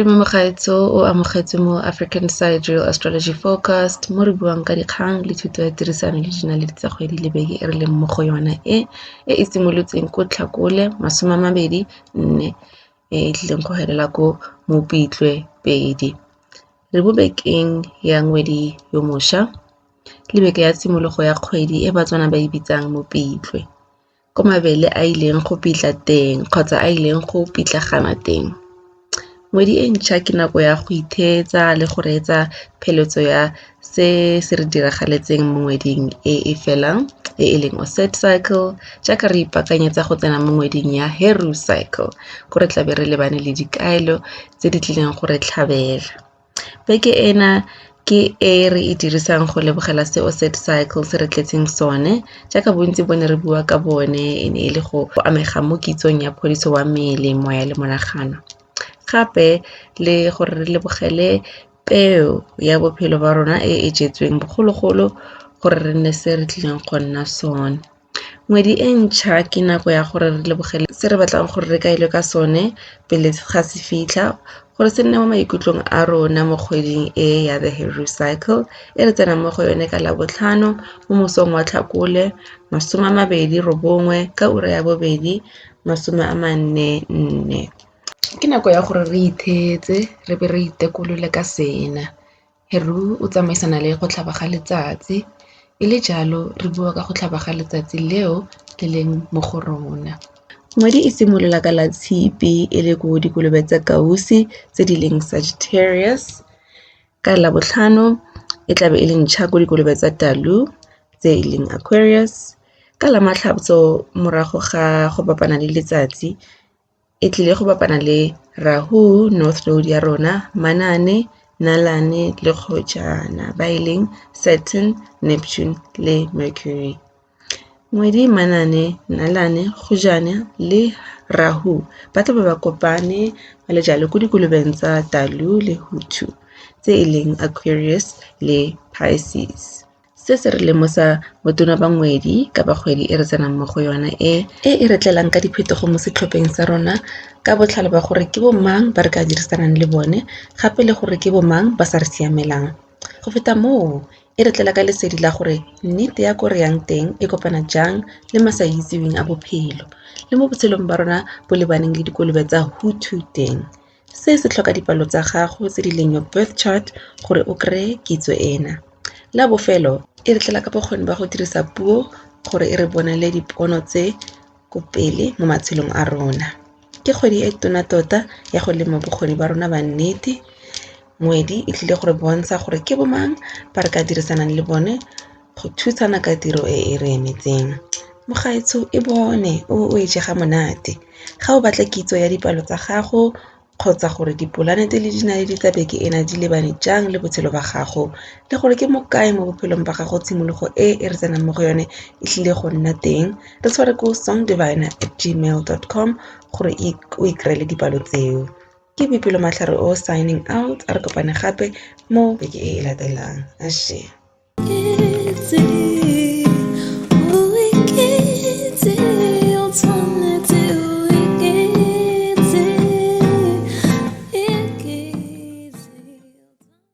Madume mogaetsho o amogetswe mo African Sidereal Astrology Forecast mo re buang ka dikgang le thuto ya tirisano le dinaledi tsa kgwedi le beke e re leng mo go yona e e e simolotseng ko Tlhakole 24 e e tlileng go helela ko Mopitlwe 2. Re mo bekeng ya ngwedi yo mošwa le beke ya tshimologo ya kgwedi e Batswana ba e bitsang Mopitlwe, ko mabele a ileng go pitla teng kgotsa a ileng go pitlagana teng. Ngwedi e ntšha ke nako ya go itheetsa le go reetsa pheletso ya se se re diragaletseng mo ngweding e e felang e e leng Auset cycle jaaka re ipaakanyetsa go tsena mo ngweding ya Heru cycle ko re tlabe re lebane le dikaelo tse di tlileng go re tlhabela. Beke ena ke e re e dirisang go lebogela se Auset cycle se re tletseng sone jaaka bontsi bo ne re bua ka bone e ne e le go amega mo kitsong ya phodiso wa mmele, moya le monagano. Gape le gore re lebogele peo ya bophelo ba rona e e jetsweng bogologolo gore re nne se re tlileng go nna sone. Ngwedi e ntšha ke nako ya gore re lebogele se re batlang gore re kaelwe ka sone pele ga se fitlha gore se nne mo maikutlong a rona mo kgweding e ya the Heru cycle e re tsenang mo go yone ka Labotlhano mo mosong wa Tlhakole 29 ka ura ya 2:44. Ke nako ya gore re itheetse re be re itekolole ka sena. Heru o tsamaisana le go tlhaba ga letsatsi, e le jalo re bua ka go tlhaba ga letsatsi leo le leng mo go rona. Ngwedi e simolola ka la Tshipi e le ko dikolobe tsa Kausi tse di leng Sagittarius. Ka Labotlhano e tlabe e le ntšha ko dikolobe tsa Talu tse e leng Aquarius. Ka Lamatlhatso morago ga go bapana le letsatsi e tlile go bapana le Rahu North Node ya rona, Manane, Nalane le Kgojana ba e leng Saturn, Neptune le Mercury. Ngwedi, Manane, Nalane, Kgojana le Rahu ba tla be ba kopane ba le jalo ko dikolobeng tsa Talu le Hutu tse e leng Aquarius le Pisces. Se se re lemosa botona ba ngwedi ka ba kgwedi e re tsenang mo go yona e e e re tlelang ka diphetogo mo setlhopheng sa rona ka botlhale ba gore ke bo mang ba re ka dirisanang le bone gape le gore ke bo mang ba sa re siamelang. Go feta moo, e re tlela ka lesedi la gore nnete ya ko re yang teng e kopana jang le masaitseweng a bophelo le mo botshelong ba rona bo lebaneng le dikolobe tsa Hutu teng. Se se tlhoka dipalo tsa gago tse di leng your birth chart gore o kry-e kitso ena. La bofelo, e re tlela ka bokgoni ba go dirisa puo gore e re bonele dipono tse ko pele mo matshelong a rona. Ke kgwedi e tona tota ya go lema bokgoni ba rona ba nnete. Ngwedi e tlile go re bontsha gore ke bo mang ba re ka dirisanang le bone go thusana ka tiro e e re emetseng. Mogaetsho e bone o o e jega monate. Ga o batla kitso ya dipalo tsa gago kgotsa gore dipolanete le dinaledi tsa beke ena di lebane jang le botshelo ba gago le gore ke mo kae mo bophelong ba gago tshimologo e e re tsenang mo go yone e tlile go nna teng re tshware ko songdiviner@gmail.com gore o ikry-ele dipalo tseo. Ke Boipelo Matlhare o signing out a re kopane gape mo beke e e latelang. Ashe.